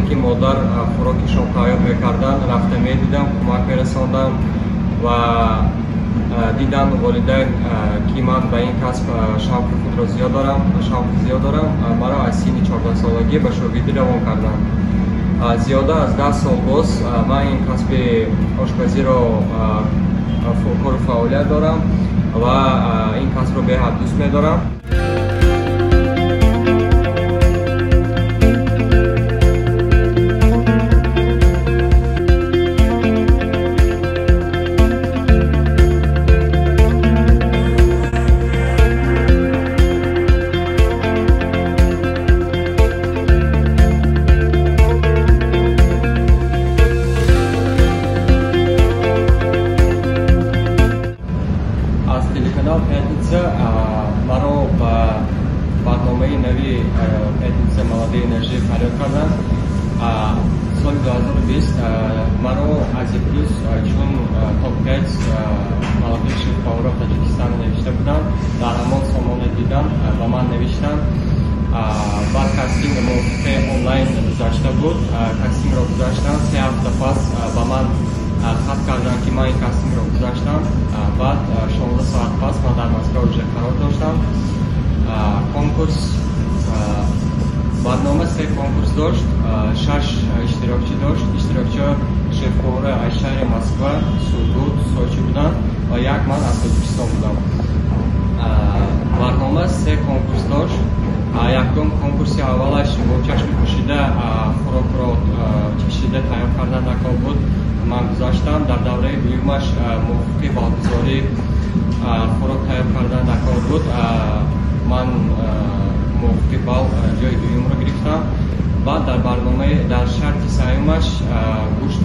Вақте ки модар хӯроки шом тайёр мекарданд, рафта медидам, кӯмак мерасондам ва дидан волидайн ки ман ба ин касб шавқи худро зиёд дорам, шавқи зиёд дорам, маро аз синни 14-солагӣ ба шогирдӣ равон карданд. Зиёда аз 10 сол боз ман ин касби ошпазиро кору фаъолият дорам ва ин касбро беҳад дӯст медорам. Телеканал «Пятница» маро ба барномаи нави «Пятница. Молодые ножи» фарёд карданд. Соли 2020 маро Азия Плюс чун топ-5 молодых шеф-поваров Таджикистана навишта буданд. Дар ҳамон сомона дидан, ба ман навиштанд. Баъд кастинг мувофиқи онлайн гузашта буд. Кастингро гузаштам. 3 ҳафта пас ба ман хат карданд, ки ман ин кастингро гузаштам. Баъд 16 соат пас ман дар Москва уже қарор доштам. Конкурс, барнома се конкурс дошт, шаш иштирокчӣ дошт. Иштирокчиҳо шеф-повара аз шаҳри Москва, Сургут, Сочи буданд ва як ман аз Тоҷикистон будам. Барнома се конкурс дошт. Якум конкурси аввалаш бо чашми пӯшида хӯрокро чашида тайёр кардан даркор буд, ман гузаштам. Дар давраи дуюмаш мувофиқи балгузорӣ хӯрок тайёр кардан даркор буд, ман мувофиқи бал ҷои дуюмро гирифтам. Баъд дар барномаи дар шарти сеюмаш гӯшт